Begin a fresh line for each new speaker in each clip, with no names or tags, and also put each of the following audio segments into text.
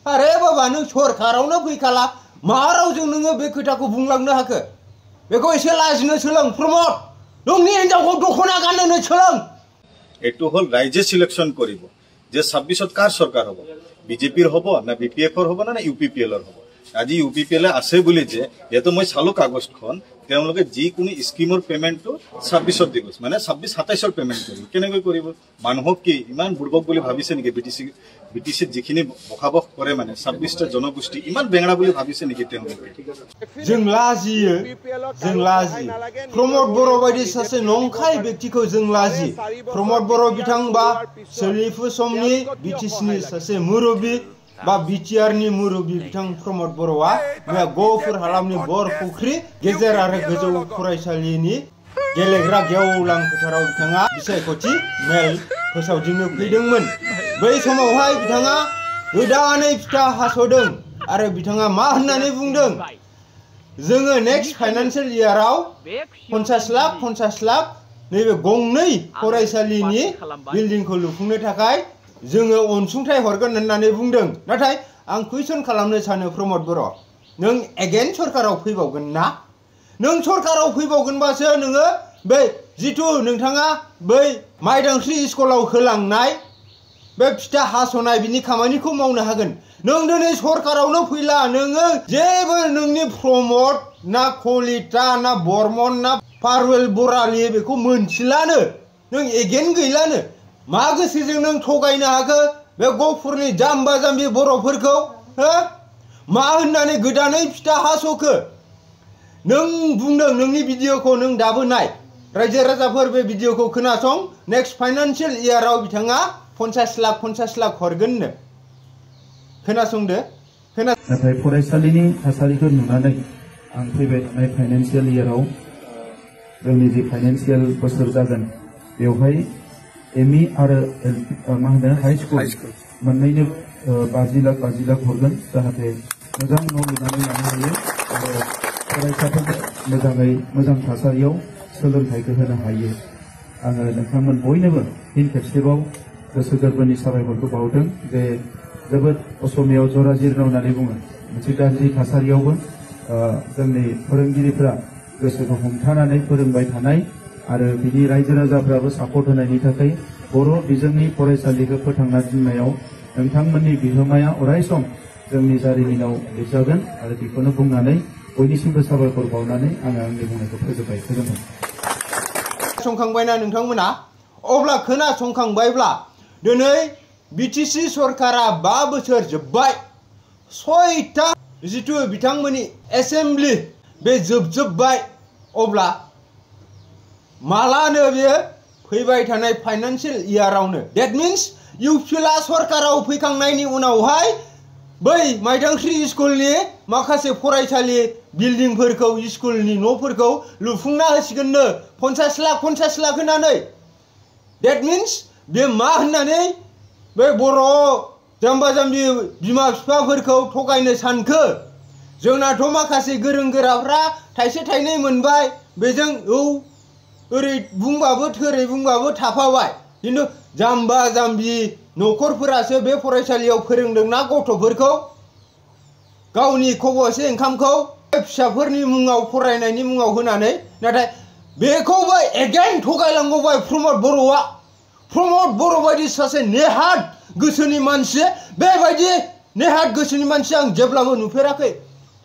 अरे बाबा नों सरकारावनो फैखाला मा रावजों नोङो बे खोथाखौ बुंलांनो हाखो बेखौ एसे लाजिनो सोलों प्रमद नोंनि हिनजावखौ दख'ना गाननो सोलों
एटु हल राज्य सिलेक्शन करिब जे 26 कार सरकार हबो बीजेपीर हबो ना बीपीएफर हबो ना यूपीपीएलर हबो আজি यूपीपीएल আছে বুলি যে এটো মই চালো কাগজখন তেওঁলোকে যি কোনো স্কিমৰ পেমেন্টটো 26 দিব মানে 26 27 ৰ পেমেন্ট কৰিব কেনেকৈ কৰিব মানুহক কি ইমান বুৰ্বক বুলি ভাবিছে নেকি বিটিসি যিখিনি বখাবখ কৰে মানে 26 টা জনগোষ্ঠী ইমান বেঙৰা বুলি ভাবিছে নেকি তেওঁলোকে
जों लाजियो प्रमद बर' बायदि सासे नंखाय व्यक्तिखौ जों लाजि प्रमद बर' बिथांबा सोलिफु समनि बिटिसिनि सासे मुरबी बा बिटिआरनि मुरबी बिथां प्रमद बर'आ बे गफुर हालामनि बरफुख्रि गेजेर आरो गोजौ फरायसालिनि गेलेग्रा गेवलां फोथाराव बिथाङा बिसायख'थि मेल फोसावदिंनो फैदोंमोन बै समावहाय बिथाङा गोदानै फिथा हास'दों आरो बिथाङा मा होननानै बुंदों जोङो नेक्स्ट फाइनान्शियल इयाराव 50 लाख नैबे गंनै फरायसालिनि बिल्डिंखौ लुफुंनो थाखाय जोङो अनसुंथाइ हरगोन होननानै बुंदों नाथाय आं कुइसन खालामनो सानो प्रमद बर' नों एगेन सरकाराव फैबावगोन ना नों सरकाराव फैबावगोनबासो नोङो बै जितु नोंथाङा बै माइदांस्रि स्कुलाव होलांनाय बे फिथा हास'नाय बिनि खामानिखौ मावनो हागोन नों दिनै सरकारावनो फैला नोङो जेबो नोंनि प्रमद ना कलिता ना बर्मन ना पारुवेल बरालि बेखौ मोनथिलानो नों एगेन गैलानो मा गोसोजों नों थगायनो हाखो बे गफुरनि जाम्बा जाम्बि बर'फोरखौ हो मा होननानै गोदानै फिथा हास'खो नों बुंदों नोंनि भिडिअखौ नों दाबो नाय रायजो राजाफोर बे भिडिअखौ खोनासं नेक्स्ट फाइनान्शियल इयाराव बिथाङा 50 लाख हरगोननो खोनासंदो
नाथाय फरायसालिनि थासारिखौ नुनानै आं फैबाय थानाय फाइनान्शियल इयाराव जोंनि जे फाइनान्शियल बोसोर जागोन बेवहाय एमई आरो मा होनो हाई स्कुल मोननैनो 50 लाख हरगोन जाहाथे मोजां न' लुनानै लानो हायो आरो फरायसाफोरनो मोजां थासारियाव सोलोंथाइखौ होनो हायो आङो नोंथांमोन बयनोबो फिन खेबसेबाव गोसो गोरबोनि साबायखरखौ बावदों जे जोबोद असमियाव जराजिरनाव होननानै बुङो मोनसे गाज्रि थासारियावबो जोंनि फोरोंगिरिफोरा गोसोखौ हमथानानै फोरोंबाय थानाय आरो बिनि रायजो राजाफ्राबो सापर्ट होनायनि थाखाय बर' बिजोंनि फरायसालिखौ फोथांना दोननायाव नोंथांमोननि बिहोमाया अरायसम जोंनि जारिमिनाव लिरजागोन आरो बेखौनो बुंनानै बयनिसिमबो साबायखर बावनानै आङो आंनि बुंनायखौ फोजोबबाय गोजोन्थों
संखांबायना नोंथांमोना अब्ला खोनासंखांबायब्ला दिनै बिटिसि सरकारा 5 बोसोर जोब्बाय 6टा जितु बिथांमोननि एसेम्बलि बे जोबजोब्बाय अब्ला मालानो बेयो फैबाय थानाय फाइनान्शियल इयारावनो दैट मीन्स इउपिएलआ सरकाराव फैखांनायनि उनावहाय बै माइदांस्रि स्कुलनि माखासे फरायसालि बिल्डिंफोरखौ स्कुलनि न'फोरखौ लुफुंना होसिगोननो 50 लाख होनानै दैट मीन्स बे मा होननानै बे बर' जाम्बा जाम्बि बिमा बिफाफोरखौ थगायनो सानखो जोंनाथ' माखासे गोरों गोराफ्रा थाइसे थाइनै मोनबाय बेजों ओरै बुंबाबो थोरै बुंबाबो थाफाबाय किन्तु जाम्बा जाम्बि न'खरफोरासो बे फरायसालियाव फोरोंदोंना गथ'फोरखौ गावनि खबसे ओंखामखौ फिसाफोरनि मुङाव फरायनायनि मुङाव होनानै नाथाय बेखौबो एगेन थगायलांबाय प्रमद बर' बायदि सासे नेहाद गोसोनि मानसि बेबायदि नेहाद गोसोनि मानसि आं जेब्लाबो नुफेराखै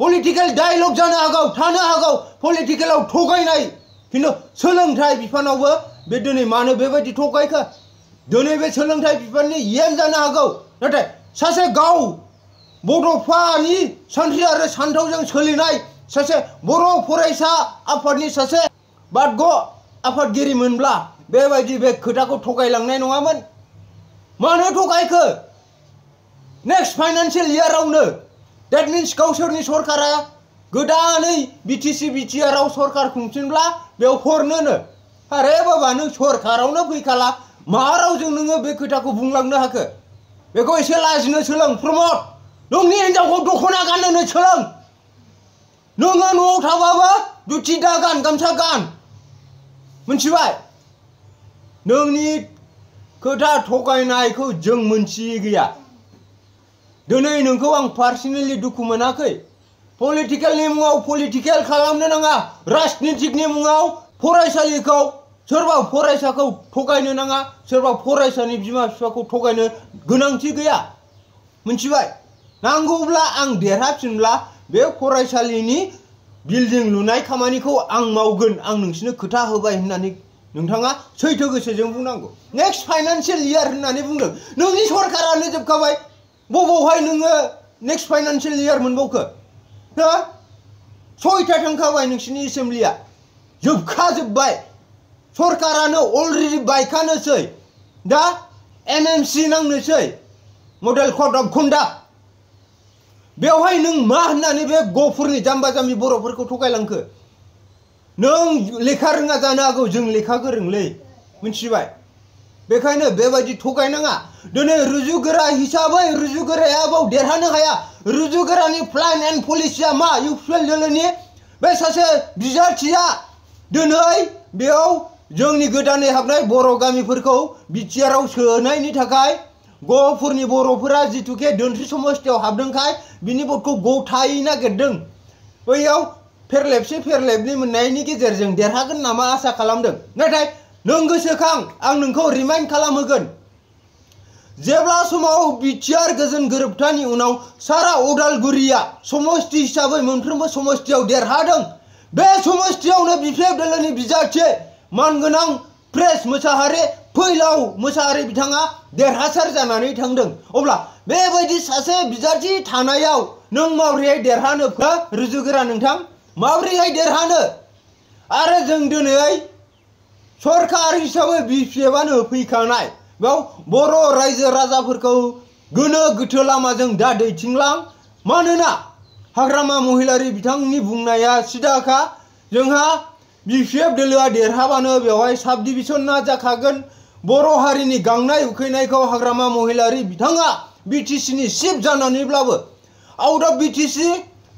पलिटिकेल डायलग जानो हागौ थानो हागौ पलिटिकेलाव थगायनाय किन्तु सोलोंथाइ बिफानावबो बे दिनै मानो बेबायदि थगायखो दिनै बे सोलोंथाइ बिफाननि इएम जानो हागौ नाथाय सासे गाव बड'फानि सानथ्रि आरो सानथौजों सोलिनाय सासे बर' फरायसा आफादनि सासे बादग' आफादगिरिमोनब्ला बेबायदि बे खोथाखौ थगायलांनाय नङामोन मानो थगायखो नेक्स्ट फाइनान्शियल इयारावनो दैट मीन्स गावसोरनि सरकारा गोदानै बिटिसि बिटिआराव सरकार खुंफिनब्ला बेयाव हरनोनो अरे बाबा नों सरकारावनो फैखाला मा रावजों नोङो बे खोथाखौ बुंलांनो हाखो बेखौ एसे लाजिनो सोलों प्रमद नोंनि हिनजावखौ दख'ना गाननो सोलों नोङो न'आव थाबाबो दुथि दा गान गामसा गान मिथिबाय नोंनि खोथा थगायनायखौ जों मोनथियै गैया दिनै नोंखौ आं पार्सनेलि दुखु मोनाखै पलिटिकेलनि मुङाव पलिटिकेल खालामनो नाङा राजनितिकनि मुङाव फरायसालिखौ सोरबा फरायसाखौ थगायनो नाङा सोरबा फरायसानि बिमा बिफाखौ थगायनो गोनांथि गैया मिथिबाय नांगौब्ला आं देरहाफिनब्ला बे फरायसालिनि बिल्डिं लुनाय खामानिखौ आं मावगोन आं नोंसिनो खोथा होबाय होननानै नोंथाङा सैथो गोसोजों बुंनांगौ नेक्स्ट फाइनान्शियेल इयार होननानै बुंदों नोंनि सरकारानो जोबखाबाय बबावहाय नोङो नेक्स्ट फाइनान्शियेल इयार मोनबावखो हो 6था थांखाबाय नोंसिनि एसेम्ब्लिया जोबखाजोब्बाय सरकारानो अलरेडि बायखानोसै दा एमएमसी नांनोसै मडेल कड अफ कन्डाक्ट बेवहाय नों मा होननानै बे गफुरनि जाम्बा जाम्बि बर'फोरखौ थगायलांखो नों लेखा रोङा जानो हागौ जों लेखा गोरोंलै मिथिबाय बेखायनो बेबायदि थगायनाङा दिनै रुजुगोरा हिसाबै रुजुगोराया बाव देरहानो हाया रुजुगोरानि प्लान एन्ड पलिसिया मा इउपिएल दोलोनि बे सासे बिजाथिया दिनै बेयाव जोंनि गोदानै हाबनाय बर' गामिफोरखौ बिटिआरआव सोनायनि थाखाय गफुरनि बर'फोरा जिथुके दोनथि समस्थियाव हाबदोंखाय बिनि भटखौ गथायै नागिरदों बैयाव फेरलेबसे फेरलेबनि मोननायनि गेजेरजों देरहागोन नामा आसा खालामदों नाथाय नों गोसोखां आं नोंखौ रिमाइन्ड खालामहोगोन जेब्ला समाव बिटिआर गोजोन गोरोबथानि उनाव सारा उदालगुरिया समस्ति हिसाबै मोनफ्रोमबो समस्तियाव देरहादों बे समस्तियावनो बिपिएफ दोलोनि बिजाथि मानगोनां प्रेस मोसाहारि फैलाव मोसाहारि बिथाङा देरहासार जानानै थांदों अब्ला बेबायदि सासे बिजाथि थानायाव नों माबोरैहाय देरहानो रुजुगोरा नोंथां माबोरैहाय देरहानो आरो जों दिनै सरकार हिसाबै बिपिएफआनो फैखानाय बेयाव बर' रायजो राजाफोरखौ गोनो गोथो लामाजों दा दैथिंलां मानोना हाग्रामा महिलारि बिथांनि बुंनाया सिदाखा जोंहा बिपिएफ दोलोआ देरहाबानो बेवहाय साब डिभिजनआ जाखागोन बर' हारिनि गांनाय उखैनायखौ हाग्रामा महिलारि बिथाङा बिटिसिनि चिफ जानानैब्लाबो out of BTC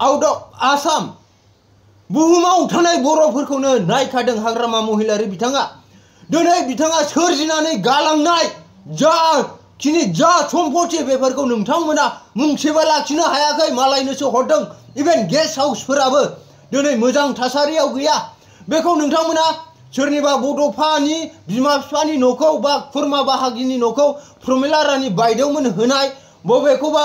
out of Assam बुहुमाव थानाय बर'फोरखौनो नायखादों हाग्रामा महिलारि बिथाङा दिनै बिथाङा सोरजिनानै गालांनाय जा सम्पति बेफोरखौ नोंथांमोना मुंसेबो लाखिनो हायाखै मालायनोसो हरदों इभेन गेस्ट हाउसफोराबो दिनै मोजां थासारियाव गैया बेखौ नोंथांमोना सोरनिबा बड'फानि बिमा बिफानि न'खौ बा खुरमा बाहागिनि न'खौ प्रमिला रानि बायदेवमोन होनाय बबेखौबा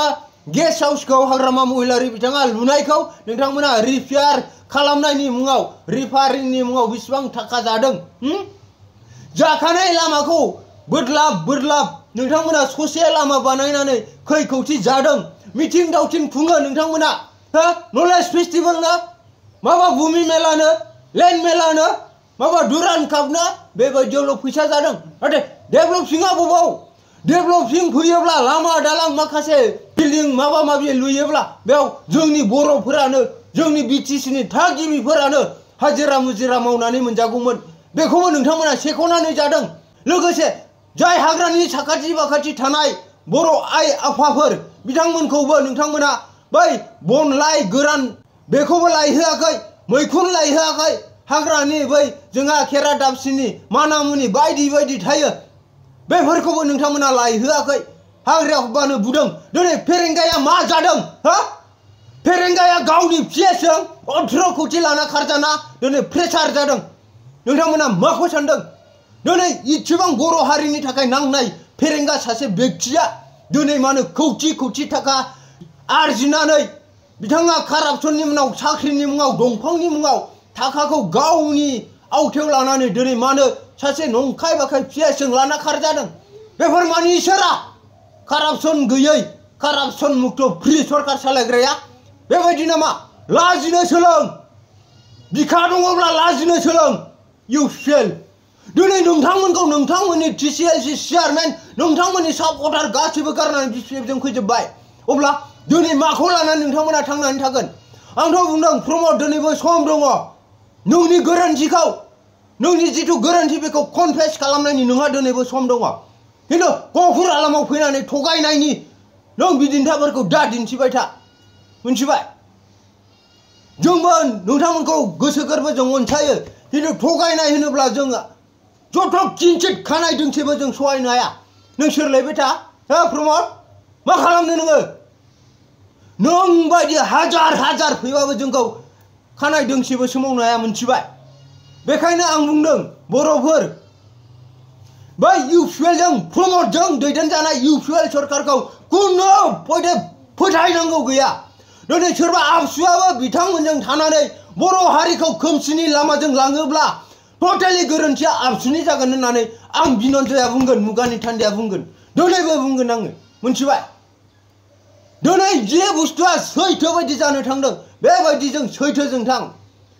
गेस्ट हाउसखौ हाग्रामा महिलारि बिथाङा लुनायखौ नोंथांमोना रिपेयार खालामनायनि मुङाव रिपेयारिंनि मुङाव बेसेबां थाखा जादों जाखानाय लामाखौ बोदलाब नोंथांमोना ससे लामा बानायनानै खै कौटि जादों मिथिं दावथिं खुङो नोंथांमोना हो नलेज फेस्टिभेलनो माबा भुमि मेलानो लेन्ड मेलानो माबा दुरान कापनो बेबायदियावल' फैसा जादों नाथाय डेभेलपिंआ बबाव डेभेलपिं फैयोब्ला लामा दालां माखासे बिल्डिं माबा माबि लुयोब्ला बेयाव जोंनि बर'फोरानो जोंनि बिटिसिनि थागिबिफोरानो हाजिरा मुजिरा मावनानै मोनजागौमोन बेखौबो नोंथांमोना सेख'नानै जादों लोगोसे जाय हाग्रानि साखाथि बाखाथि थानाय बर' आइ आफाफोर बिथांमोनखौबो नोंथांमोना बै बन लाइ गोरान बेखौबो लायहोआखै मैखुन लायहोआखै हाग्रानि बै जोंहा खेरा दाबसिनि मानामुनि बायदि बायदि थायो बेफोरखौबो नोंथांमोना लायहोआखै हाग्रायाव बानो बुदों दिनै फेरेंगाया मा जादों हा फेरेंगाया गावनि पिएसजों 18 कौटि लाना खारजाना दिनै प्रेसार जादों नोंथांमोना माखौ सानदों दिनै इसेबां बर' हारिनि थाखाय नांनाय फेरेंगा सासे व्यक्तिया दिनै मानो कौटि थाखा आरजिनानै बिथाङा कारापसननि मुङाव साख्रिनि मुङाव दंफांनि मुङाव थाखाखौ गावनि आवथायाव लानानै दिनै मानो सासे नंखाय बाखाय पिएसजों लाना खारजादों बेफोर मानि इसोरा कारापसन गैयै कारापसन मुक्त फ्रि सरकार सालायग्राया बेबायदि नामा लाजिनो सोलों बिखा दङब्ला लाजिनो सोलों इउपिएल दिनै नोंथांमोनखौ नोंथांमोननि टिसिएलसि चेयारमेन नोंथांमोननि सापर्टार गासैबो गारनानै बिपिएफजों फैजोबबाय अब्ला दिनै माखौ लानानै नोंथांमोना थांनानै थागोन आंथ' बुंदों प्रमद दिनैबो सम दङ नोंनि गोरोन्थिखौ नोंनि जिथु गोरोन्थि बेखौ कनफेस खालामनायनि नोंहा दिनैबो सम दङ खिन्थु गफुर आलामाव फैनानै थगायनायनि नों बिदिन्थाफोरखौ दा दिन्थिबाय था मिथिबाय जोंबो नोंथांमोनखौ गोसो गोरबोजों अनसायो खिन्थु थगायनाय होनोब्ला जों जथ' किन्सित खानाय दोंसेबो जों सहायनो हाया नों सोरलायबाय था हो प्रमद मा खालामनो नोङो नों बायदि हाजार हाजार फैबाबो जोंखौ खानाय दोंसेबो सोमावनो हाया मोनथिबाय। बेखायनो आं बुंदों बर'फोर बै इउपिएलजों प्रमदजों दैदेनजानाय इउपिएल सरकारखौ कुनु फोथायनांगौ गैया। दिनै सोरबा आबसुआबो बिथांमोनजों थानानै बर' हारिखौ खोमसिनि लामाजों लाङोब्ला टटेलि गोरोन्थिया आबसुनि जागोन होननानै आं बिनन्जया बुंगोन, मुगानि थान्दैया बुंगोन, दिनैबो बुंगोन आङो मोनथिबाय। दिनै जे बुस्थुआ सैथो बायदि जानो थांदों बेबायदि जों सैथोजों थां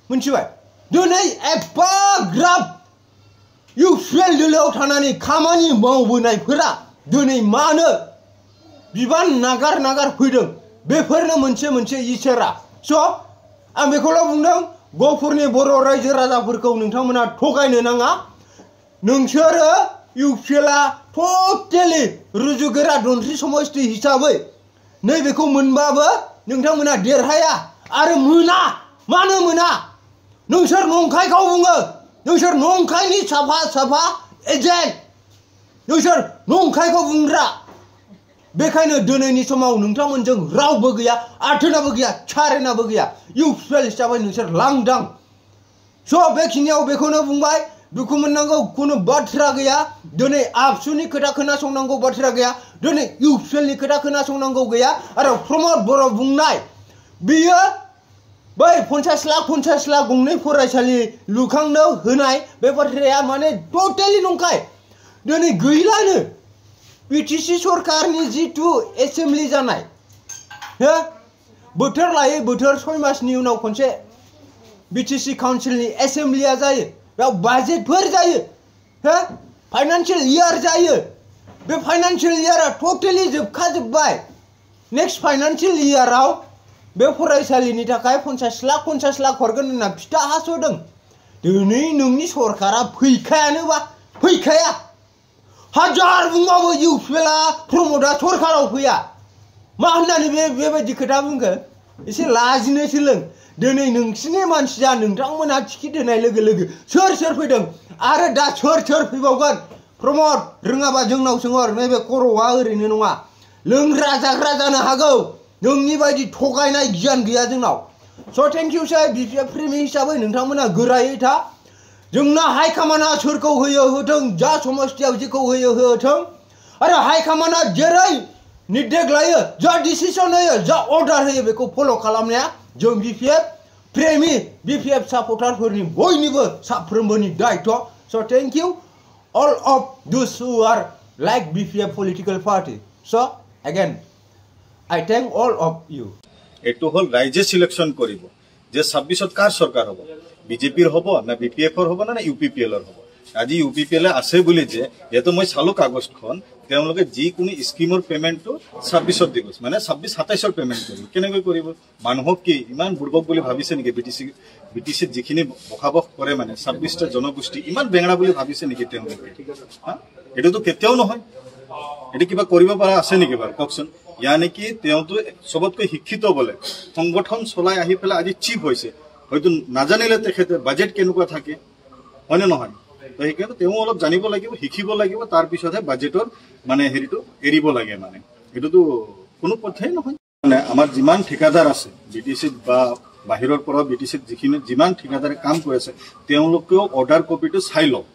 मोनथिबाय। दिनै एफाग्राब इउपिएल दोलोआव थानानै खामानि मावबोनायफोरा दिनै मानो बिबान नागार नागार फैदों बेफोरनो मोनसे मोनसे इसारा। स' आं बेखौल' बुंदों गहपुरनि बर' रायजो राजाफोरखौ नोंथांमोना थगायनो नाङा। नोंसोरो इउपिएलआ टटेलि रुजुगोरा धोनस्रि समष्टि हिसाबै नैबेखौ मोनबाबो नोंथांमोना देरहाया आरो मोना। मानो मोना? नोंसोर नंखायखौ बुङो, नोंसोर नंखायनि साफा साफा एजेन्ट, नोंसोर नंखायखौ बुंग्रा। बेखायनो दिनैनि समाव नोंथांमोनजों रावबो गैया, आथोनाबो गैया, चारेनाबो गैया। इउपिएल हिसाबै नोंसोर लांदां। स' बेखिनियाव बेखौनो बुंबाय, दुखु मोननांगौ खुनु बाथ्रा गैया। दिनै आबसुनि खोथा खोनासंनांगौ बाथ्रा गैया, दिनै इउपिएलनि खोथा खोनासंनांगौ गैया। आरो प्रमद बर' बुंनाय बियो बै 50 लाख गंनै फरायसालि लुखांनो होनाय बे बाथ्राया माने टटेलि नंखाय। दिनै गैलानो बिटिसि सरकारनि जिथु एसेम्बलि जानाय, हो बोथोर लायै बोथोर 6 मासनि उनाव खनसे बिटिसि काउन्सिलनि एसेम्बलिया जायो, बेयाव बाजेटफोर जायो, हो फाइनान्सियेल इयार जायो। बे फाइनान्सियेल इयारा टटेलि जोबखाजोब्बाय। नेक्स्ट फाइनान्सियेल इयाराव बे फरायसालिनि थाखाय 50 लाख हरगोन होनना फिथा हास'दों। दिनै नोंनि सरकारा फैखायानोबा फैखाया। हाजार बुंबाबो इउपिएलआ प्रमदआ सरकाराव फैया। मा होननानै बेबायदि खोथा बुंखो? एसे लाजिनो सोलों। दिनै नोंसिनि मानसिया नोंथांमोनहा टिकेट होनाय लोगो लोगो सोर फैदों आरो दा सोर फैबावगोन? प्रमद रोङाबा जोंनाव सोंहर, नैबे खर'आ ओरैनो नङा, लोंग्रा जाग्रा जानो हागौ। नोंनि बायदि थगायनाय गियान गैया जोंनाव। स' थेंक इउ सार, बिपिएफ प्रेमि हिसाबै नोंथांमोना गोरायै था। जोंना हाइकमान्डआ सोरखौ होयो होथों, जा समष्टियाव जेखौ होयो होथों, आरो हाइकमान्डआ जेरै निर्देश लायो, जा डिसिसन होयो, जा अर्डार होयो बेखौ फल' खालामनाया जों बिपिएफ प्रेमि, बिपिएफ सापर्टारफोरनि बयनिबो साफ्रोमबोनि दायित्व। स' thank you all of those who are like BPF political party. So again I thank all of you.
এটো হল রাইজে সিলেকশন করিব যে 26ত কার সরকার হব, বিজেপির হব না বিপিএফর হব না ইউপিপিএলর হব। আজি ইউপিপিএল আছে বুলি যে এটো মই চালো কাগজখন, তেওঁলোকে যিকোনো স্কিমৰ পেমেন্টটো 26ত দিব, মানে 26-27ৰ পেমেন্ট কৰিব। কেনেকৈ কৰিব? মানুহক কি ইমান বুৰ্বক বুলি ভাবিছে নেকি? বিটিসি যিখিনি বখাবখ কৰে মানে 26টা জনগোষ্ঠী ইমান বেঙৰা বুলি ভাবিছে নেকি তেওঁলোকে? এটোতো কেতিয়াও নহয়। এটো কিবা কৰিব পৰা আছে নেকি বাৰু কওকচোন? ইয়ানি কি তেওঁতো সবতকৈ শিক্ষিত বলে সংগঠন চলাই আহি পেলাই আজি চিফ হৈছে, হয়তো নাজানিলে তেখেতে বাজেট কেনেকুৱা থাকে, হয়নে নহয়? তো সেইকাৰণে তেওঁ অলপ জানিব লাগিব, শিকিব লাগিব, তাৰ পিছতহে বাজেটৰ মানে হেৰিটো এৰিব লাগে। মানে এইটোতো কোনো পথেই নহয়। মানে আমাৰ যিমান ঠিকাদাৰ আছে বিটিচিত বা বাহিৰৰ পৰা বিটিচিত যিমান ঠিকাদাৰে কাম কৰি আছে তেওঁলোকেও অৰ্ডাৰ কপিটো চাই লওক।